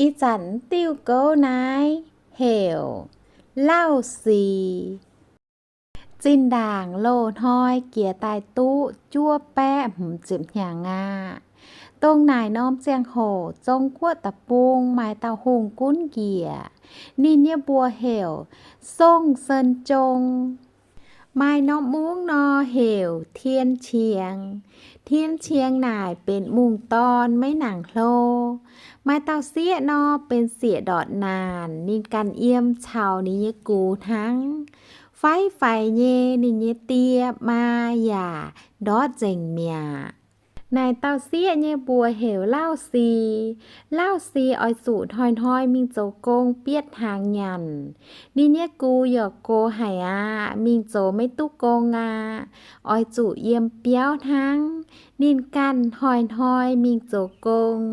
Ih zanc diuh gouv naaiv heuc Lauv Sic. Zinh ndaangc loz-hnoi jiex daaih duqv juov baeqv hmz ziepc hnyangx aqv. Dongh naaic norm ziangh hoc Zong-Guoqv deic-bung maaih dauh hungh gunv njiec, ninh nyei mbuox heuc Song Sen Jong. Maaih norm mungv nor heuc Tien Qiengx. Tien Qiengx naaic benx mungh dorn maiv nangc hlo. Maaih dauh sieqv nor benx sieqv ndortv naanc, ninh ganh yiem caux ninh nyei gux hnangv. Fai faix nyei ninh nyei die maa yaac ndortv nzengc mi'aqv. Naaic dauh sieqv nyei mbuox heuc Lauv Sic. Lauv Sic oix zuqc hnoi-hnoi mingh zoux gong bietv hnaangx nyanc. Ninh nyei gux yaac gox haic aqv, mingh zoux maiv duqv gong aqv, oix zuqc yiem biauv hnangv. Ninh ganh hnoi-hnoi mingh zoux gong.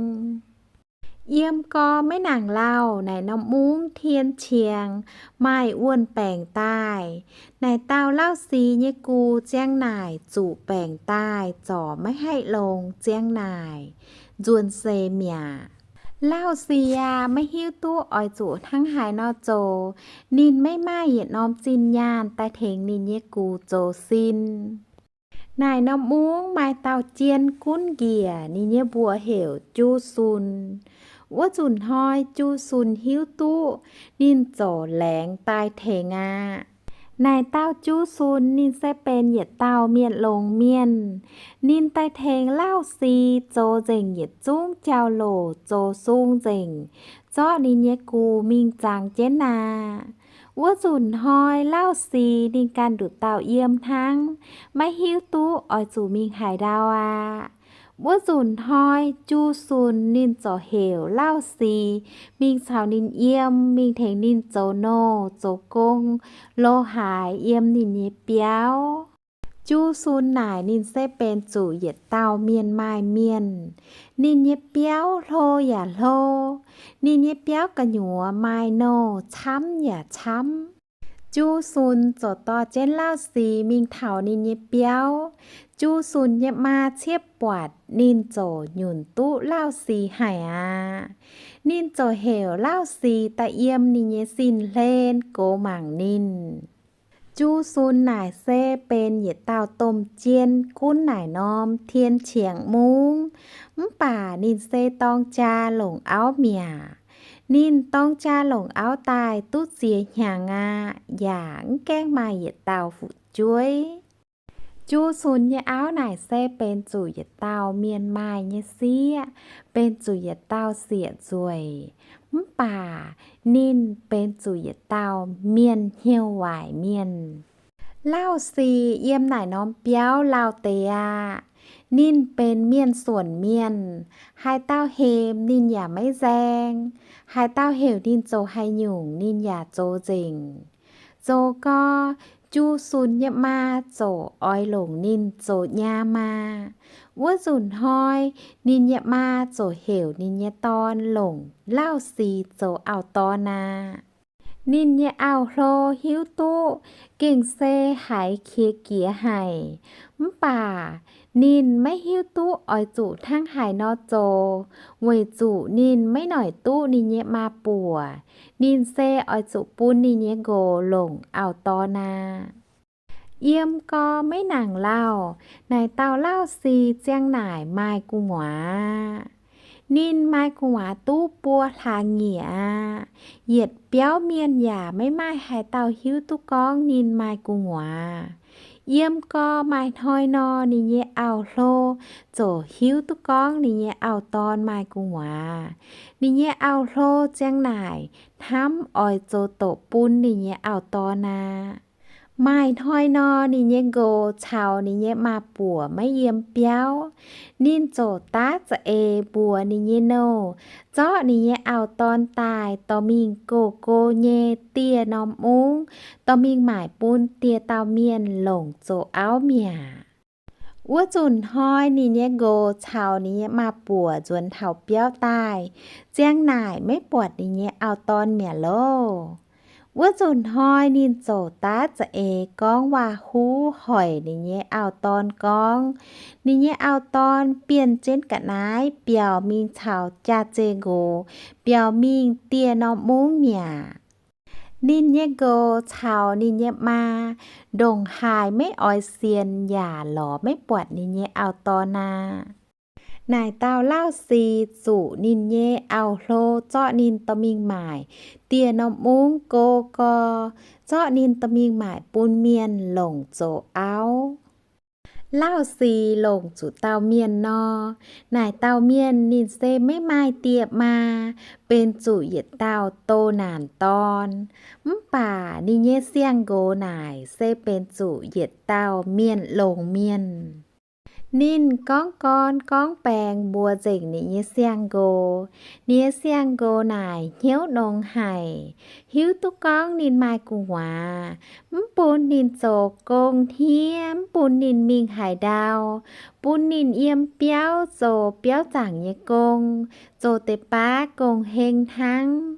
Yiem gorx maiv nangc lauh, naaic norm mungv Tien Qiengx maaih wuonh baengc daaih. Naaic dauh Lauv Sic nyei gux ziang naaic zuqc baengc daaih zorc maiv haih longx, ziang naaic nzuonx seix mi'aqv. Lauv Sic aac, maiv hiuv duqv oix zuqc hnangv haaix nor zoux. Ninh maiv maaih yietc norm zinh nyaanh daaih tengx ninh nyei gux zoux sin. Naaic norm mungv maaih dauh jien gunv njiec, ninh nyei mbuox heuc Ju Sun. Wuov nzunc hnoi Ju Sun hiuv duqv ninh ziouc laengz daaih tengx aqv. Naaic dauh Ju Sun ninh se benx yietc dauh mienh longx mienh. Ninh daaih tengx Lauv Sic zoux nzengc yietc zungv jauv-louc, zoux sung nzengc, zorqv ninh nyei gux mingh zangx jienv aqv. Wuov nzunc hnoi Lauv Sic ninh ganh nduqc dauh yiem hnangv, maiv hiuv duqv oix zuqc mingh haaix ndau aqv. Wuov nzunc hnoi Ju Sun ninh ziouc heuc Lauv Sic mingh caux ninh yiem, mingh tengx ninh zoux nouh zoux gong, lo haaix yiem ninh nyei biauv. Ju Sun naaic ninh se benx zuqc yietc dauh mienh maaih mienh. Ninh nyei biauv hlo yaac hlo. Ninh nyei biauv gu'nyuoz maaih nouh camv yaac camv. Ju Sun ziouc dorh jienv Lauv Sic mingh taux ninh nyei biauv. Ju Sun nyei maa ciev buatc ninh ziouc nyunc duqv Lauv Sic haic aqv. Ninh ziouc heuc Lauv Sic daaih yiem ninh nyei sin-hlen goux mangc ninh. Ju Sun naaic se benx yietc dauh domh jien gunv naaic norm Tien Qiengx mungv, mv baac ninh se dorng jaa longc auv mi'aqv. Ninh dorng jaa longc auv daaih duqv ziex hnyangx aqv, yaac mv gaengh maaih yietc dauh fu'jueiv. Ju Sun nyei auv naaic se benx zuqc yietc dauh mienh maaih nyei sieqv, benx zuqc yietc dauh sieqv nzueic, mv baac ninh benx zuqc yietc dauh mienh hnyouv waaic mienh. Lauv Sic yiem naaic norm biauv lauh deix aqv. Ninh benx mienh suonc mienh, haaix dauh hemx ninh yaac maiv nzaeng, haaix dauh heuc ninh zoux haaix nyungc ninh yaac zoux nzengc. Zoux gau, Ju Sun nyei maa ziouc oix longc ninh zoux nyaam aqv. Wuov nzunc hnoi, ninh nyei maa ziouc heuc ninh nyei dorn longc Lauv Sic zoux auv-dorn aqv. Ninh nyei auv-hlo hiuv duqv gengh se haiz qiex jiez haic, mv baac ninh maiv hiuv duqv oix zuqc hnangv haaix nor zoux, weic zuqc ninh maiv noic duqv ninh nyei maa-buoc. Ninh se oix zuqc bun ninh nyei nqox longc auv-dorn aqv. Yiem gau maiv nangc lauh, naaic dauh Lauv Sic ziang naaic maaih gu'nguaaz. Ninh maaih gu'nguaaz duqv buo hlaax nyieqc aqv. Yietc biauv mienh yaac maiv maaih haaix dauh hiuv duqv gorngv ninh maaih gu'nguaaz. Yiem gau maaih hnoi nor, ninh nyei auv-hlo ziouc hiuv duqv gorngv ninh nyei auv-dorn maaih gu'nguaaz. Ninh nyei auv-hlo ziang naaic hnamv oix zoux doqc bun ninh nyei auv-dorn aqv. Maaih hnoi nor, ninh nyei nqox caux ninh nyei maa-buoc maiv yiem biauv. Ninh ziouc daav za'eix mbuox ninh nyei nouh, zorqv ninh nyei auv-dorn daaih dorh mingh go-go nyei dieh norm mungv, dorh mingh maaic bun dieh dauh mienh longc zoux auv mi'aqv. Wuov nzunc hnoi ninh nyei nqox caux ninh nyei maa-buoc nzuonx taux biauv daaih, ziang naaic maiv buatc ninh nyei auv-dorn mi'aqv loh. Wuov nzunc hnoi ninh ziouc daav za'eix gorngv waac-huv hoic ninh nyei auv-dorn gorngv, ninh nyei auv-dorn bienh jienv ga'naaiv biaux mingh caux jaax-zeh nqox, biaux mingh dieh norm mungv mi'aqv. Ninh nyei nqox caux ninh nyei maa ndongc haaix maiv oix sienx yaac lorz maiv buatc ninh nyei auv-dorn aqv. Naaic dauh Lauv Si zuqc ninh nyei auv-hlo zorqv ninh dorh mingh maaic dieh norm mungv go gau, zorqv ninh dorh mingh maaic bun mienh longc zoux auv. Lauv Si longc zuqc dauh mienh nor, naaic dauh mienh ninh se maiv maaih dieh maa, benx zuqc yietc dauh doh naanc dorn. Mv baac ninh nyei siang-nqox naaic se benx zuqc yietc dauh mienh longx mienh. Ninh gorngv gorn gorngv baengx mbuox nzengc ninh nyei siang-nqox. Ninh nyei siang-nqox naaic hnyouv nongx haic, hiuv duqv gorngv ninh maaih gu'nguaaz, mv bun ninh zoux gong hniev, mv bun ninh mingh haaix ndau, bun ninh yiem biauv zoux biauv zaangc nyei gong, zoux deix baav gong-heng hnangv.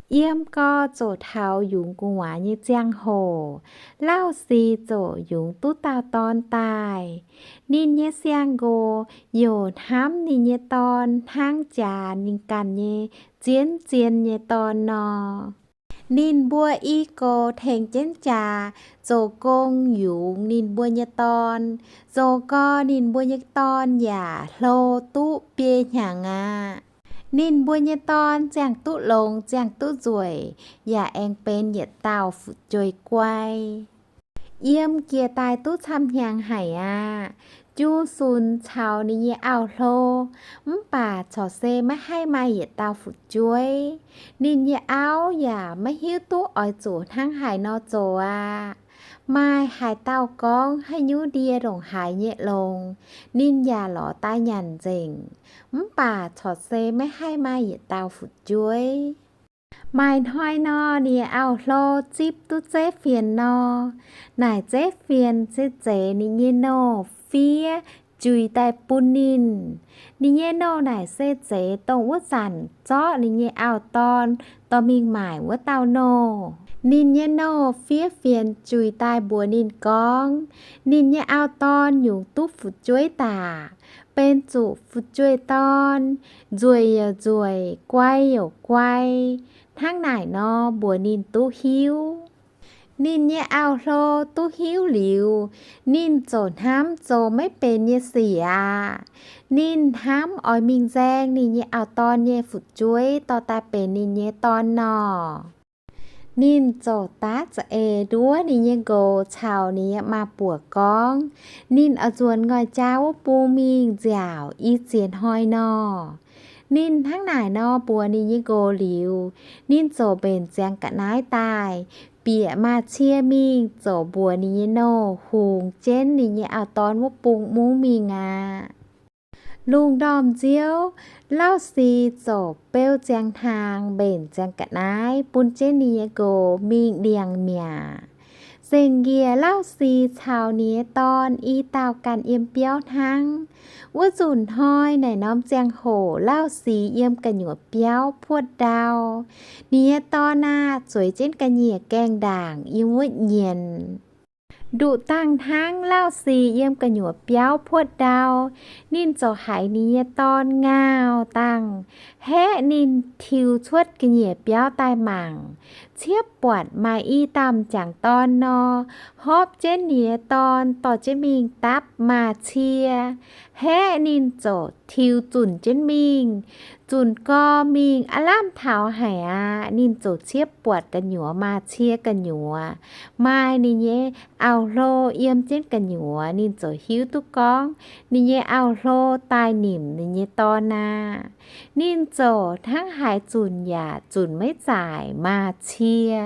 Yiem gau zoux taux yungz gu'nguaaz nyei ziangh hoc, Lauv Si ziouc yungz duqv dauh dorn daaih. Ninh nyei siang-nqox youc hnamv ninh nyei dorn hnangv jaax ninh ganh nyei zien-zien nyei dorn nor. Ninh mbuo i gox tengx jienv jaax zoux gong yungz ninh mbuo nyei dorn. Zoux gau ninh mbuo nyei dorn yaac hlo duqv biei hnyangx aqv. Ninh mbuo nyei dorn ziangh duqv longx, ziangh duqv nzueic, yaac aengx benx yietc dauh fu'jueiv guai. Yiem jiex daaih duqv camv hnyangx haic aqv. Ju Sun caux ninh nyei auv-hlo, mv baac corc se maiv haih maaih yietc dauh fu'jueiv. Ninh nyei auv yaac maiv hiuv duqv oix zuqc hnangv haaix nor zoux aqv. Maaih haaix dauh gorngv haaix nyungc ndie ndongc haaix nyei longx, ninh yaac lorz daaih nyanc nzengc, mv baac corc se maiv haih maaih yietc dauh fu'jueiv. Maaih hnoi nor, ninh nyei auv-hlo zipv duqv zeiv fienx nor. Naaic zeiv fienx se zeiz ninh nyei nouh fiev juix daaih bun ninh. Ninh nyei nouh naaic se zeiz dongh wuov zanc zorqv ninh nyei auv-dorn dorh mingh maaic wuov dauh nouh. Ninh nyei nouh fiev fienx juix daaih mbuox ninh gorngv, ninh nyei auv-dorn yungz duqv fu'jueiv daaih, benx zuqc fu'jueiv dorn, nzueic youc nzueic, guai youc guai. Hnangv naaic nor mbuox ninh duqv hiuv. Ninh nyei auv-hlo duqv hiuv liuz, ninh ziouc hnamv zoux maiv benx nyei sic aqv. Ninh hnamv oix mingh nzaeng ninh nyei auv-dorn nyei fu'jueiv dorh daaih benx ninh nyei dorn nor. Ninh ziouc daav za'eix nduov ninh nyei nqox caux ninh nyei maa-buoc gorngv, ninh oix nzuonx nqoi jaa wuov bung mingh nziaauc i ziex hnoi nor. Ninh hnangv naaic nor mbuox ninh nyei nqox liuz, ninh ziouc mbenc ziangx ga'naaiv daaih, bieqc maaz-cie mingh ziouc mbuox ninh nyei nouh hungx jienv ninh nyei auv-dorn wuov bung mungv mingh aqv. Lungh ndorm nziouv, Lauv Si ziouc beu ziangx hnaangx mbenc ziangx ga'naaiv bun jienv ninh nyei nqox mingh ndiangx mi'aqv. Zengc njiec Lauv Si caux ninh nyei dorn i dauh ganh yiem biauv hnangv. Wuov nzunc hnoi naaic norm ziangh hoc Lauv Si yiem gu'nyuoz biauv puotv ndau. Ninh nyei dorn aah, zueiz jienv ga'nyiec gaengh ndaangc yiem wuov nyienz. Nduqc dangh hnangv Lauv Si yiem gu'nyuoz biauv puotv ndau, ninh ziouc haiz ninh nyei dorn ngaauh dangh, haeqv ninh tiux cuotv ga'nyiec biauv daaih mangc. Ciepv buatc maaih i dauh m'jangc dorn nor, hopv jienv ninh nyei dorn dorh jienv mingh dapv maaz-cie. Haeqv ninh ziouc tiux zunc jienv mingh. Zunc gau mingh aav lamh taux haic aqv. Ninh ziouc ciepv buatc gu'nyuoz maaz-cie gu'nyuoz maaih ninh nyei auv-hlo yiem jienv gu'nyuoz. Ninh ziouc hiuv duqv gorngv ninh nyei auv-hlo daaih nimc ninh nyei dorn aqv. Ninh ziouc hnangv haaix zunc yaac zunc maiv zaaic maaz-cie.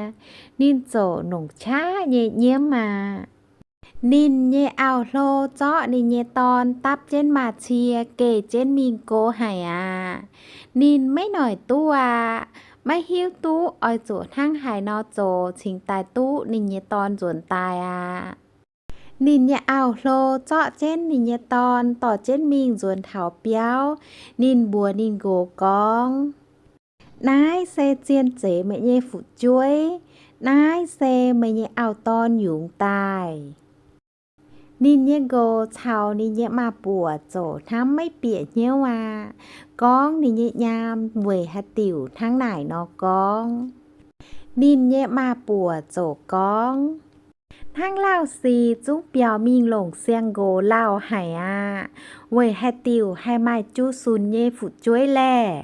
Ninh ziouc nongc qaqv nyei nyiemv aqv. Ninh nyei auv-hlo zorqv ninh nyei dorn dapv jienv maaz-cie geh jienv mingh go haic aqv. Ninh maiv noic duqv aqv. Maiv hiuv duqv oix zuqc hnangv haaix nor zoux cingx daaih duqv ninh nyei dorn nzuonx daaih aqv. Ninh nyei auv-hlo zorqv jienv ninh nyei dorn dorh jienv mingh nzuonx taux biauv. Ninh mbuox ninh nqox gorngv, naaiv se zien zeiz meih nyei fu'jueiv. Naaiv se meih nyei auv-dorn yungz daaih. Ninh nyei nqox caux ninh nyei maa-buoc ziouc hnamv maiv bieqc hnyouv aqv. Gorngv ninh nyei nyaam weic haaix diuc hnangv naaic nor gorngv. Ninh nyei maa-buoc ziouc gorngv, hnangv Lauv Sic zungv biaux mingh longc siang-nqox lauh haic aqv. Weic haaix diuc haih maaih Ju Sunc nyei fu'jueiv laeh?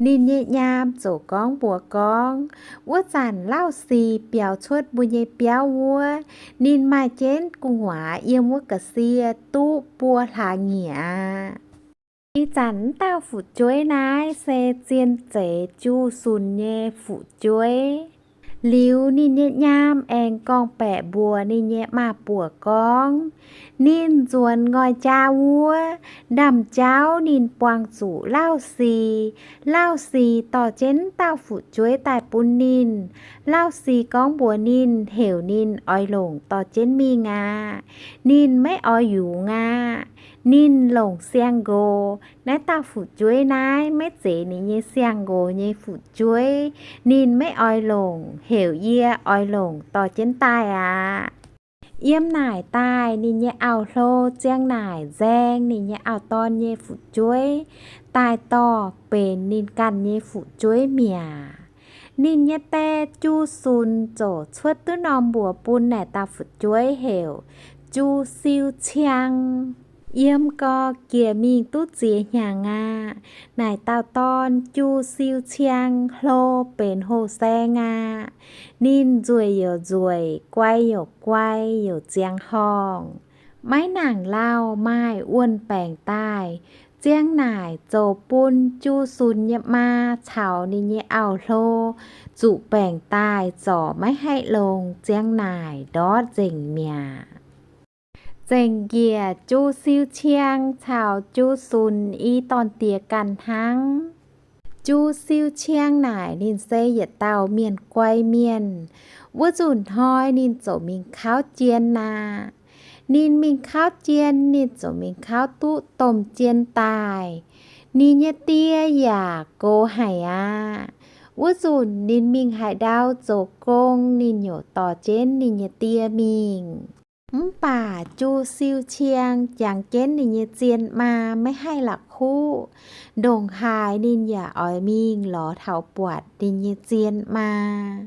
Ninh nyei nyaam ziouc gorngv mbuox gorngv, wuov zanc Lauv Sic biaux cuotv mbuo nyei biauv wuov, ninh maaih jienv gu'nguaaz yiem wuov ga'sie duqv buo hlaax-nyiec aqv. Ih zanc wuov dauh fu'jueiv naaiv se zien zeiz Ju Sunc nyei fu'jueiv. Liuz ninh nyei nyaam aengx gorngv-baeqc mbuox ninh nyei maa-buoc gorngv, ninh nzuonx ngoi jaa wuov, ndaamv-jauv ninh buangh zuqc Lauv Sic. Lauv Sic dorh jienv dauh fu'jueiv daaih bun ninh. Lauv Sic gorngv mbuox ninh heuc ninh oix longc dorh jienv mingh aqv. Ninh maiv oix yungz aqv. Ninh longc siang-nqox. Naaiv dauh fu'jueiv naaiv maiv zeiz ninh nyei siang-nqox nyei fu'jueiv. Ninh maiv oix longc, heuc yie oix longc dorh jienv daaih aqv. Yiem naaic daaih ninh nyei auv-hlo ziang naaic nzaeng ninh nyei auv-dorn nyei fu'jueiv daaih dorh benx ninh ganh nyei fu'jueiv mi'aqv. Ninh nyei die Ju Sunc ziouc cuotv duqv norm mbuox bun naaic dauh fu'jueiv heuc Ju Siu Ciang. Yiem gau jiex mingh duqv ziex hnyangx aqv. Naaic dauh dorn Ju Siu Ciang hlo benx houh saeng aqv. Ninh nzueic youc nzueic, guai youc guai, youc ziangx horngh. Maiv nangc lauh maaih wuon-baengc daaih. Ziang naaic ziouc bun Ju Sunc nyei maa caux ninh nyei auv-hlo zuqc baengc daaih zorc maiv haih longx. Ziang naaic ndortv nzengc mi'aqv. Zengc njiec Ju Siu Ciang caux Ju Sunc i dorn-diex ganh hnangv. Ju Siu Ciang naaic ninh se yietc dauh mienh guai mienh. Wuov nzunc hnoi ninh ziouc mingh kauv jien aqv. Ninh mingh kauv jien, ninh ziouc mingh kauv duqv domh jien daaih. Ninh nyei die yaac gox haic aqv. Wuov nzunc ninh mingh haaix ndau zoux gong, ninh youc dorh jienv ninh nyei die mingh. Mv baac Ju Siu Ciang jangx jienv ninh nyei zien maa maiv haih la'kuqv, ndongc haaix ninh yaac oix mingh lorz taux buatc ninh nyei zien maa.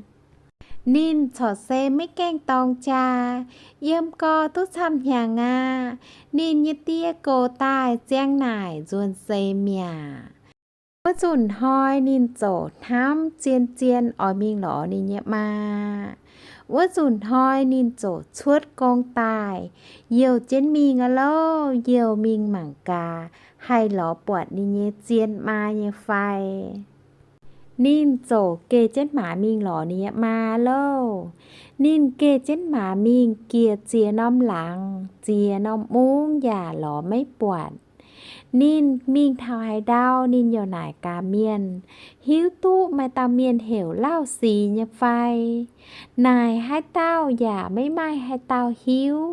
Ninh corc se maiv gaengh dorng jaa. Yiem gau duqv camv hnyangx aqv, ninh nyei die gox daaih ziang naaic nzuonx seix mi'aqv. Wuov nzunc hnoi ninh ziouc hnamv zien-zien oix mingh lorz ninh nyei maa. Wuov nzunc hnoi ninh ziouc cuotv gong daaih, youh jienv mingh aqv loh, youh mingh mangc gaax haih lorz buatc ninh nyei zien maa nyei fai. Ninh ziouc geh jienv maaz mingh lorz ninh nyei maa loh. Ninh geh jienv maaz mingh jiex ziex norm laangz, ziex norm mungv yaac lorz maiv buatc. Ninh mingh taux haaix ndau ninh youh naaic gaax mienh, hiuv duqv maaih dauh mienh heuc Lauv Sic nyei fai? Naaic haaix dauh yaac maiv maaih haaix dauh hiuv.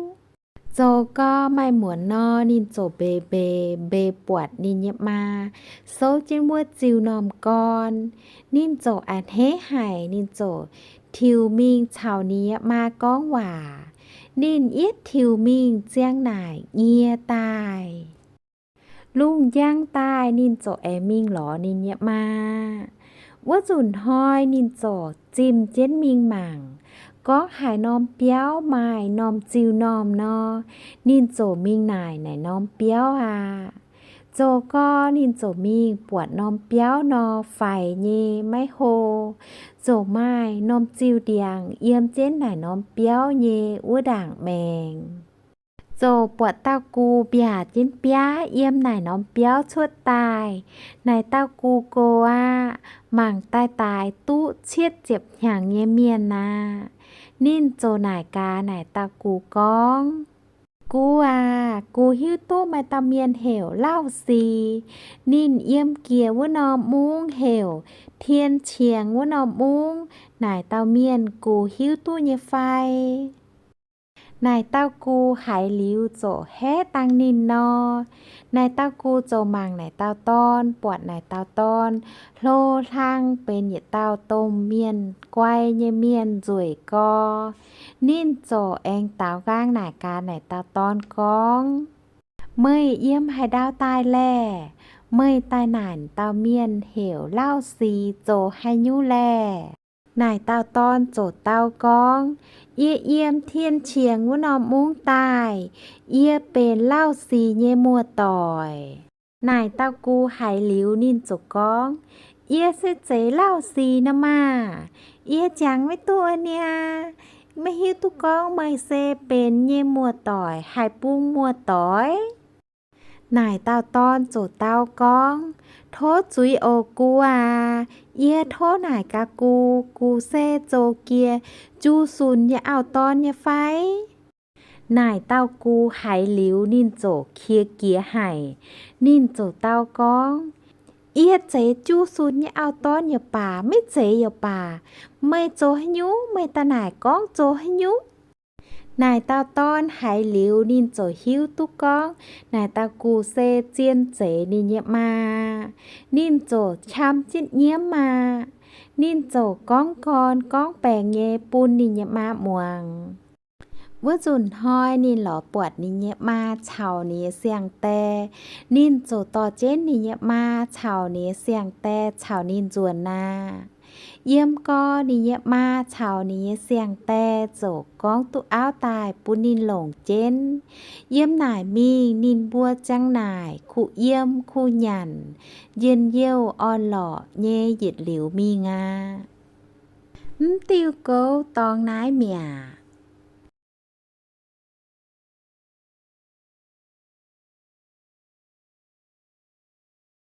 Zoux gau maaih muonz nor, ninh ziouc mbeix mbeix mbeix buatc ninh nyei maa souv jienv wuov ziuh normh gorn. Ninh ziouc a'hneiv haic, ninh ziouc tiux mingh caux ninh nyei maa gorngv waac. Ninh yietv tiux mingh ziang naaic nyie daaih. Lungh njang daaih ninh ziouc aengx mingh lorz ninh nyei maa. Wuov nzunc hnoi ninh ziouc zimh jienv mingh mangc, gorngv haaix norm biauv maaih norm ziuh normh nor, ninh ziouc mingh naaic naaic norm biauv aqv. Zoux gau ninh ziouc mingh buatc norm biauv nor faix nyei maiv hlo, ziouc maaih norm ziuh ndiangx yiem jienv naaic norm biauv nyei wuov ndaangc maengx. Ziouc buatc dauh gux mbiaac jienv biaav yiem naaic norm biauv cuotv daaih. Naaic dauh gux gox aqv, mangc daaih daaix duqv cietv ziepc hnyangx nyei mienh aqv. Ninh ziouc naaic gaax naaic dauh gux gorngv, Gux aac, gux hiuv duqv maaih dauh mienh heuc Lauv Sic. Ninh yiem jiex wuov norm mungv heuc Tien Qiengx wuov norm mungv. Naaic dauh mienh gux hiuv duqv nyei fai? Naaic dauh gux haiz liuz ziouc haeqv dangh ninh nor. Naaic dauh gux ziouc mangc naaic dauh dorn, buatc naaic dauh dorn hlo hlang benx yietc dauh domh mienh, guai nyei mienh nzueic gor. Ninh ziouc aengx daaux nqaang naaic gaax naaic dauh dorn gorngv, Meih yiem haaix ndau daaih laeh? Meih daaih naaic dauh mienh heuc Lauh Sic zoux haaix nyungc laeh? Naaic dauh dorn ziouc dau gorngv, Yie yiem tien-qiex wuov norm mungv daaih. Yie benx Lauh Sic nyei muoz-doic. Naaic dauh gux haiz liuz ninh ziouc gorngv, Yie se zeiz Lauh Sic nor maah! Yie jangx maiv duqv niaa. Maiv hiuv duqv gorngv meih se benx nyei muoz-doic, haaix bung muoz-doic? Naaic dauh dorn ziouc dau gorngv, Tov zuiz oc gux aac. Yie tov naaic gaax gux, gux se zoux jiex Ju Sunc nyei auv-dorn nyei fai? Naaic dauh gux haiz liuz ninh ziouc qiex jiez haic. Ninh ziouc dau gorngv, Yie zeiz Ju Sunc nyei auv-dorn yaac baac, maiv zeiz yaac baac, meih zoux haaix nyungc? Meih daaih naaic gorngv zoux haaix nyungc? Naaic dauh dorn haiz liuz ninh ziouc hiuv duqv gorngv naaic dauh gux se zien zeiz ninh nyei maa. Ninh ziouc qam jienv nyiemv maah! Ninh ziouc gorngv gorn gorngv baengc nyei bun ninh nyei maa muangx. Wuov nzunc hnoi ninh lorz buatc ninh nyei maa caux ninh nyei siang-die. Ninh ziouc dorh jienv ninh nyei maa caux ninh nyei siang-die caux ninh nzuonx aqv. Yiem gau, ninh nyei maa caux ninh nyei siang-die ziouc gorngv duqv auv daaih bun ninh longc jienv. Yiem naaic mingh ninh mbuo ziang naaic kuh yiem kuh nyanc, njien-youh orn-lorqc nyei yietc liuz mingh aqv. Mv diuh gouv dorngx naaiv mi'aqv.